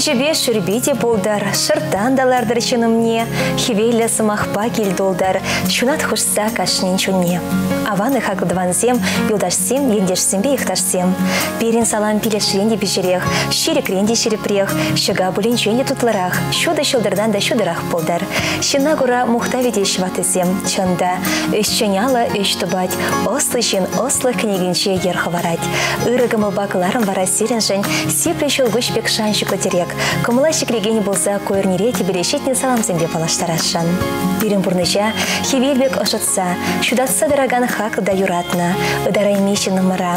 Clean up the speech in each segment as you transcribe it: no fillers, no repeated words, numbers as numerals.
Пӗҫӗпе шӳрпи те пултӑр, шӑрттан та лартӑр ҫын умне, хӗвеллӗ сӑмахпа кил тултӑр, ҫунат хушса кашнин чунне. Аван-и хаклӑ тӑвансем, юлташсем, ентешсемпе йӑхташсем. Пирӗн салам пилешрен те пиҫӗрех, ҫирӗкрен те ҫирӗпрех, ҫӑка пулинчен те тутлӑрах, ҫутӑ ҫӑлтӑртан та ҫутӑрах пултӑр. Ҫынна кура мухтавӗ теҫҫӗ ваттисем. Чӑн та, ӗҫчен алӑ ӗҫ тупать, ӑслӑ ҫын ӑслӑх кӗнекинче йӗр хӑварать. Ырӑ кӑмӑлпа кӑларӑм вара сирӗншӗн сиплӗ ҫӑлкуҫ пек шанчӑклӑ тӗрек, кӑмӑла ҫӗклекен пулса ку эрнере тӗпеле ҫитнӗ саламсемпе паллаштарасшӑн. Пирӗн пурнӑҫа хӗвел пек ӑшӑтса, ҫутатса тӑракан хаклӑ та юратнӑ, ытарайми ҫыннӑмӑра,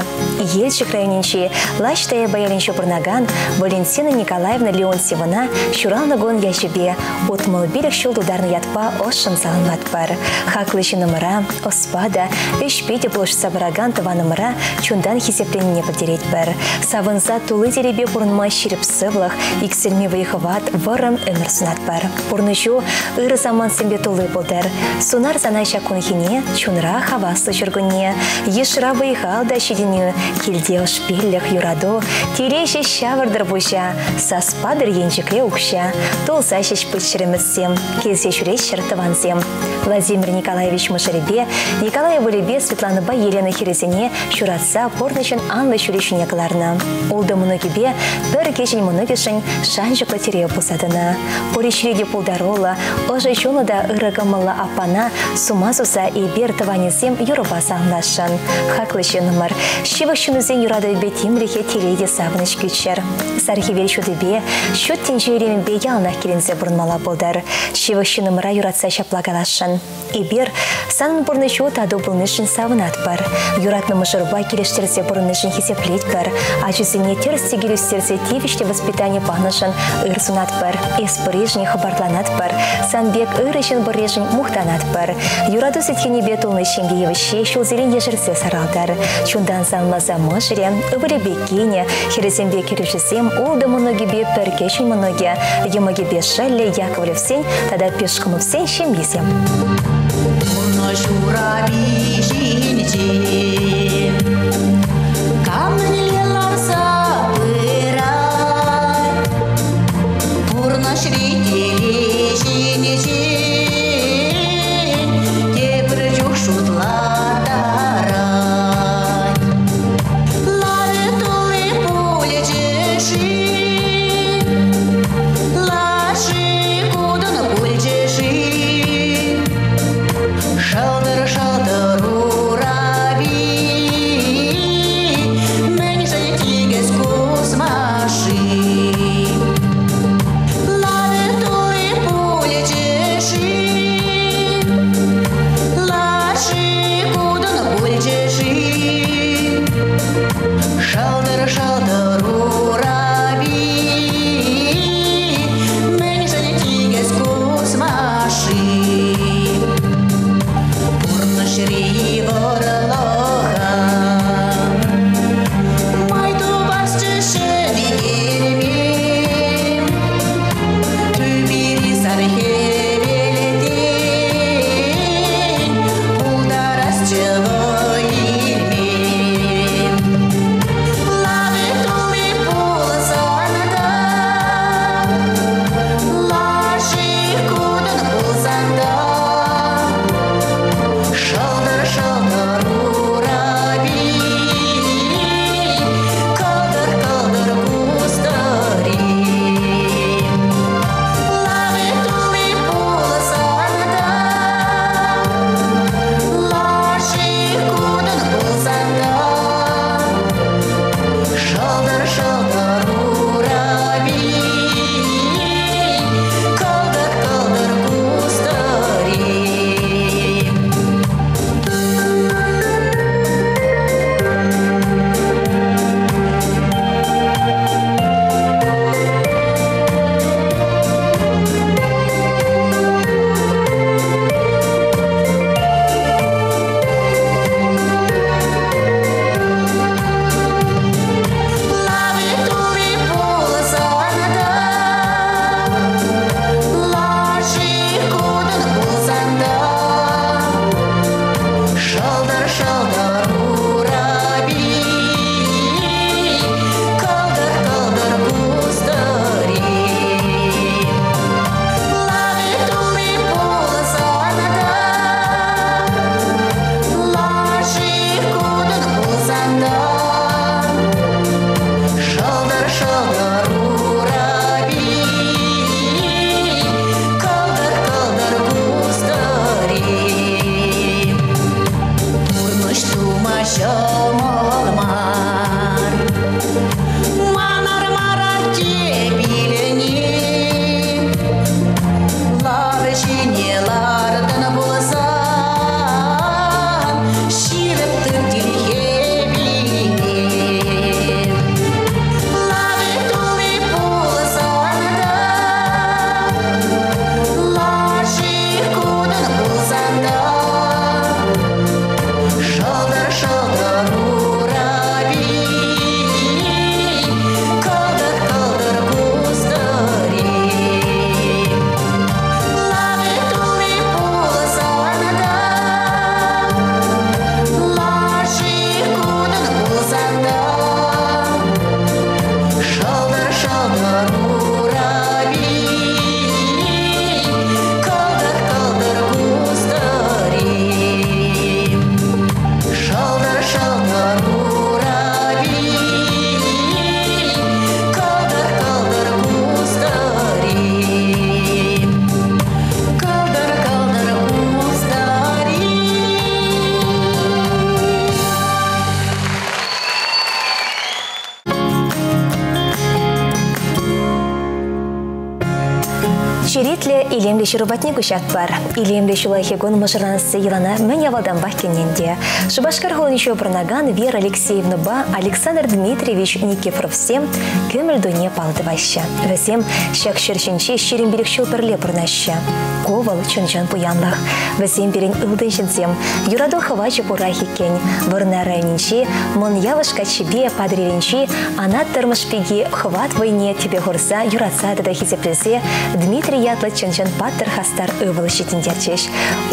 Елчӗк районӗнчи Лащ Таяпа ялӗнче пурӑнакан Валентина Николаевна Леонтьевӑна ҫуралнӑ кун ячӗпе 65 ҫул тултарнӑ ятпа ӑшшӑн саламлатпӑр. Хаклӑ ҫыннӑмӑра, ӑспа та, ӗҫпе те пулӑшса пыракан тӑванӑмӑра чунтан хисепленине пӗлтеретпӗр. Савӑнса тулли телейпе пурӑнма ҫирӗп сывлӑх, иксӗлми вӑй-хӑват, вӑрӑм ӗмӗр сунатпӑр. Пурнӑҫу ырӑ самантсемпе тулли пултӑр. Сунар сана ҫак кунхине чунра хаваслӑ ҫуркунне, йышра вӑй-хал та ҫитӗнӳ, килте ӑшпиллӗх, юрату, телей ҫеҫ ҫавӑртӑр пуҫа, сас патӑр енчӗкре укҫа, тулса ҫеҫ пыччӑр ӗмӗтсем, килсе ҫӳреҫҫӗр тӑвансем. Владимир Николаевич мӑшӑрӗпе Николай ывӑлӗпе Светланӑпа Елена хӗрӗсене ҫуратса пурнӑҫӑн анлӑ ҫулӗ ҫине кӑларнӑ. Ултӑ мӑнукӗпе пӗр кӗҫӗн мӑнукӗшӗн шанчӑклӑ тӗрев пулса тӑнӑ. Пур ӗҫре те пултаруллӑ, ӑшӑ чунлӑ та ырӑ кӑмӑллӑ аппана сума суса эпир тӑванӗсем юрӑпа саламласшӑн. Хаклӑ ҫыннӑмӑр, ҫывӑх ҫыннусен юратӑвӗпе тимлӗхе телей те савӑнӑҫ кӳччӗр. Сар хӗвел ҫутипе, ҫут тӗнче илемӗпе яланах киленсе пурӑнмалла пултӑр. Ҫывӑх ҫыннӑмӑра юратса ҫапла каласшӑн. Эпир санӑн пурнӑҫу тату пулнишӗн савӑнатпӑр. Юратнӑ мӑшӑрпа килӗштерсе пурӑннишӗн хисеплетпӗр. Ачусене тӗрӗс-тӗкел ӳстерсе тивӗҫлӗ воспитани панӑшӑн ыр сунатпӑр. Эс пурришӗн хӑпартланатпӑр. Сан пек ырӑ ҫын пурришӗн мухтанатпӑр. Юрату сӗткенӗпе тулнӑ ҫемье йывӑҫҫи ҫулсерен ешерсе саралтӑр. Чунтан саламласа мӑшӑрӗ, ывӑлӗпе кинӗ, хӗрӗсемпе кӗрӳшӗсем, ултӑ мӑнукӗпе пӗр кӗҫӗн мӑнукӗ, йӑмӑкӗпе шӑллӗ Яковлевсен тата Пешкумовсен ҫемйисем. Пурнӑҫ урапи ҫинче кам мӗнле ларса пырать, пурнӑҫри телей ҫинчен тепӗр чух шутлаттарать. Лавӗ тулли пулчӗ-ши, лаши кутӑн пулчӗ-ши? Пулсан та шӑлтӑр-шӑлтӑр урапи, кӑлтӑр-кӑлтӑр кустӑри. Лавӗ тулли пулсан та, лаши кутӑн пулсан та, шӑлтӑр-шӑлтӑр урапи, кӑлтӑр-кӑлтӑр кустӑри. Шӑлтӑр-шӑлтӑр урапи, кӑлтӑр-кӑлтӑр кустӑри. Кӑлтӑр-кӑлтӑр кустӑри. Черетлӗ илемлӗ ҫыру патне куҫатпӑр. Илемлӗ ҫуллахи кун мӑшӑрланасси йӑлана мӗн авалтанпах кӗнӗ те. Шупашкар хулинче пурӑнакан Вера Алексеевнӑпа Александр Дмитриевич Никифоровсем кӗмӗл туйне паллӑ тӑваҫҫӗ. Вӗсем ҫак ҫӗр ҫинче 25 ҫул пӗрле пурӑнаҫҫӗ. Ку вӑл чӑн-чӑн пуянлӑх. Вӗсем пирӗн ылтӑн ҫынсем. Юрату хӑвачӗ пурах иккен. Вӑрнар районӗнчи Мӑн Явӑш каччипе Патӑрьелӗнчи Анат Тӑрмӑш пики хӑват вӑйне тӗпе хурса юратса тата хисеплесе Дмитрий ятлӑ чӑн-чӑн паттӑр хастар ывӑл ҫитӗнтерчӗҫ.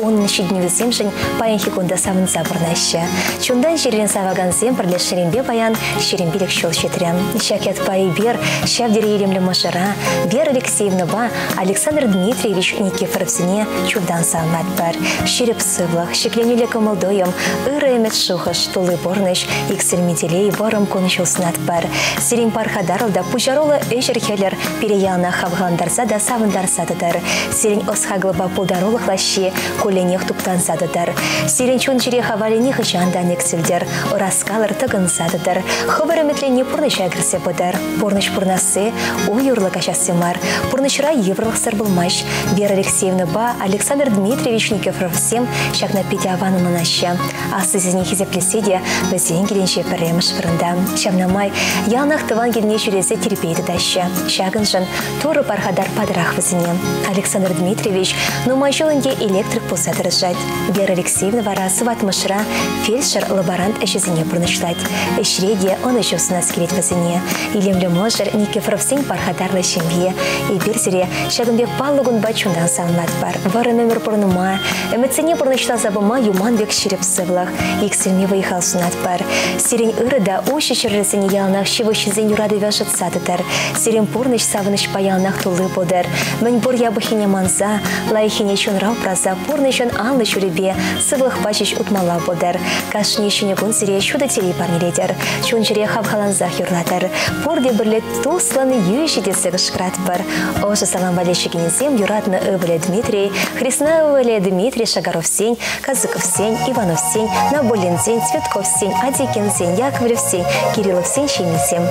Унӑн ҫитӗнӗвӗсемшӗн паянхи кун та савӑнса пурӑнаҫҫӗ. Чунтан чӗререн савакансем пӗрлешнӗренпе паян 25 ҫул ҫитрӗ. Ҫак ятпа эпир ҫав тери илемлӗ мӑшӑра Вера Алексеевнӑпа Александр Дмитриевич Никифоровсене чунтан саламлатпӑр. Ҫирӗп сывлӑх, ҫӗкленӳллӗ кӑмӑл-туйӑм, ырӑ ӗмӗт-шухӑш, тулли пурнӑҫ, иксӗлми телей, вӑрӑм кун-ҫул сунатпӑр. Сирӗн пархатарлӑ та пуҫаруллӑ ӗҫӗр-хӗлӗр пире яланах хавхалантарса та савӑнтарса тӑтӑр. Сирӗн ӑс-хакӑлпа пултарулӑх лаҫҫи кулленех туптанса тӑтӑр. Сирӗн чун-чӗре хавалӗ нихӑҫан та ан иксӗлтӗр, ӑраскалӑр тӑкӑнса тӑтӑр. Хӑвӑр ӗмӗтленни пурнӑҫа кӗрсе пытӑр. Пурнӑҫ пурӑнасси уй урлӑ каҫасси мар. Пурнӑҫра йывӑрлӑхсӑр пулмасть. Вера Алексеевнӑпа Александр Дмитриевич Никифоровсем ҫакна питӗ аван ӑнланаҫҫӗ. Аслисене хисеплессе те вӗсен килӗнче пӗрремӗш вырӑнта. Ҫавна май яланах тӑван килне ҫӳресе тирпей тытаҫҫӗ. Ҫакӑншӑн Турӑ пархатар патӑрах вӗсене. Александр Дмитриевич нумай ҫул ӗнтӗ электрик пулса тӑрӑшать. Вера Алексеевна вара сыватмӑшра фельдшер-лаборант ӗҫӗсене пурнӑҫлать. Ӗҫре те ӑнӑҫу сунас килет вӗсене. Илемлӗ мӑшӑр Никифоровсен пархатарлӑ ҫемйи. Эпир сире ҫакӑн пек паллӑ кунпа чунтан саламлатпӑр. Вӑрӑм ӗмӗр пурӑнма, ӗмӗтсене пурнӑҫласа пыма юман пек ҫирӗп сывлӑх, иксӗлми вӑй-хал сунатпӑр. Сирӗн ырӑ та уҫӑ чӗрӗсене яланах ҫывӑх ҫынсен юратӑвӗ ӑшӑтса тӑтӑр. Сирӗн пурнӑҫ савӑнӑҫпа яланах тулли пултӑр. Мӗн пур япӑххине манса, лайӑххине чунра упраса пурнӑҫӑн анлӑ ҫулӗпе сывлӑхпа ҫеҫ утмалла пултӑр. Кашни ҫӗнӗ кун сире ҫутӑ телей парнелетӗр. Чун-чӗре хавхалансах юрлатӑр. Пурте пӗрле туслӑн йӳҫӗ тесе кӑшкӑратпӑр. Ӑшӑ салам валеҫекенсем юратнӑ ывӑлӗ Дмитрий, хресна ывӑлӗ Дмитрий Шагаровсен, Казыковсен, Ивановсен, Набуллинсен, Цветковсен, Адикинсен, Яковлевсен, Кирилловсен ҫемйисем.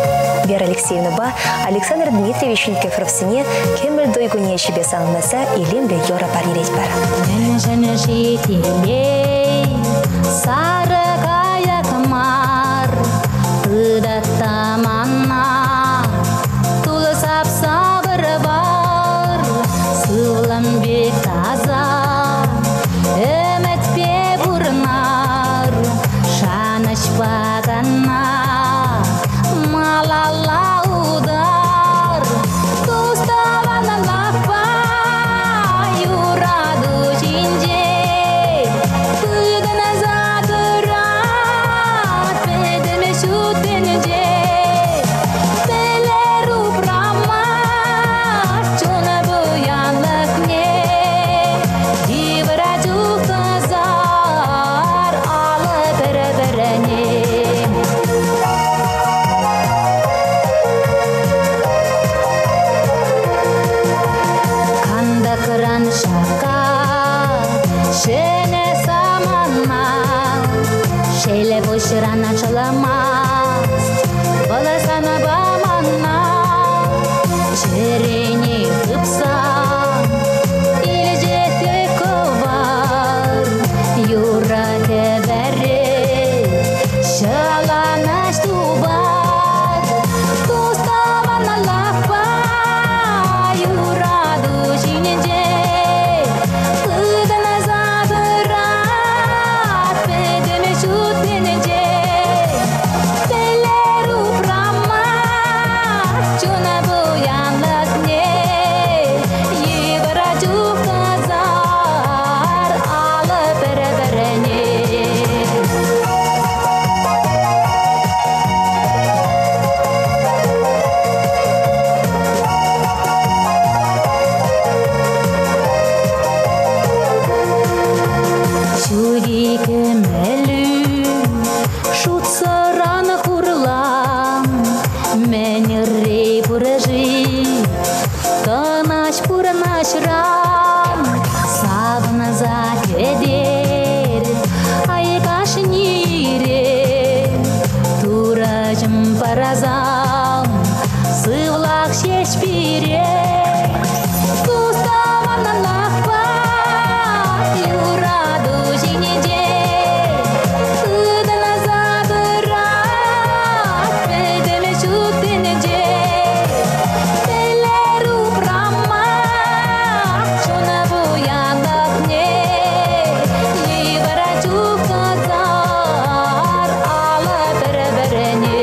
Вера Алексеевнӑпа Александр Дмитриевич Никифоровсене кӗмӗл туй кунне ӗҫӗпе саламласа илемлӗ юрӑ парнелетпӗр. Мӗншӗн-ши телей сарӑ кайӑк мар, тытать мана тулӑ сапса вӑр-вар, сывлӑм пек таса ӗмӗтпе пурӑнар, шанӑҫпа кӑна малалла утар. Тус-тӑванлӑхпа юрату ҫинче тытӑнса тӑрар. Ҫути кӗмӗлӳ шутсӑран хурлан, мӗн ырри пур-ши тӑнаҫ пурӑнаҫран? Савӑнса кӗтер ай кашни ире, Турӑҫӑм парасам сывлах ҫеҫ пире. Тус-тӑванлӑхпа юрату ҫинче тытӑнса тӑрать пӗтӗм ҫут тӗнче. Пӗлер упрама чуна пуянлӑхне, йывӑр чух тӑсар алӑ пӗр-пӗрне.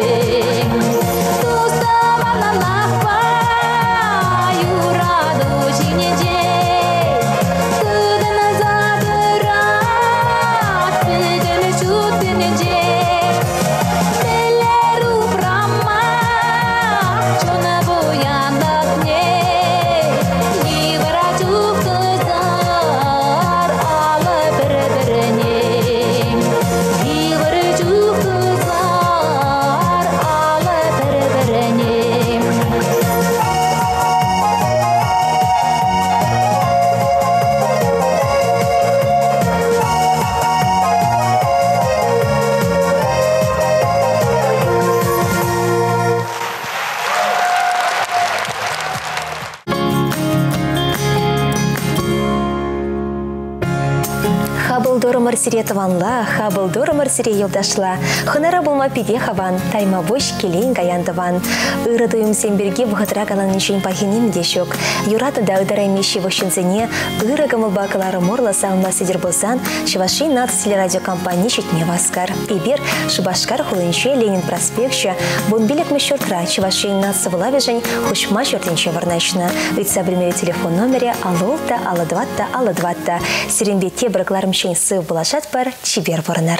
Тус-тӑванлӑхпа юрату ҫинче тытӑнса тӑрать пӗтӗм ҫут тӗнче. Пӗлер упрама чуна пуянлӑхне, йывӑр чух тӑсар алӑ пӗр-пӗрне. Йывӑр чух тӑсар алӑ пӗр-пӗрне. Хапӑл турӑмӑр сире тӑванла, хапӑл турӑмӑр сире юлташла. Хӑнара пулма питех аван, тайма пуҫ килен каян тӑван. Ырӑ туйӑмсем пирки вӑхӑтра каланинчен пахи ним те ҫук. Юратнӑ та ытарайми ҫывӑх ҫынсене ырӑ кӑмӑлпа кӑларӑм урлӑ саламлас тетӗр пулсан Чӑваш Ен наци телерадиокомпани ҫитме васкар. Эпир Шупашкар хулинче Ленин проспекчӗ 15-мӗш ҫуртра Чӑваш Ен наци вулавӗшӗн хушма ҫуртӗнче вырнаҫнӑ. Ыйтса пӗлмелли телефон номерӗ 56 54 54. Сирӗнпе тепӗр кӑларӑмччен сыв пулашатпӑр, чипер пурӑнӑр.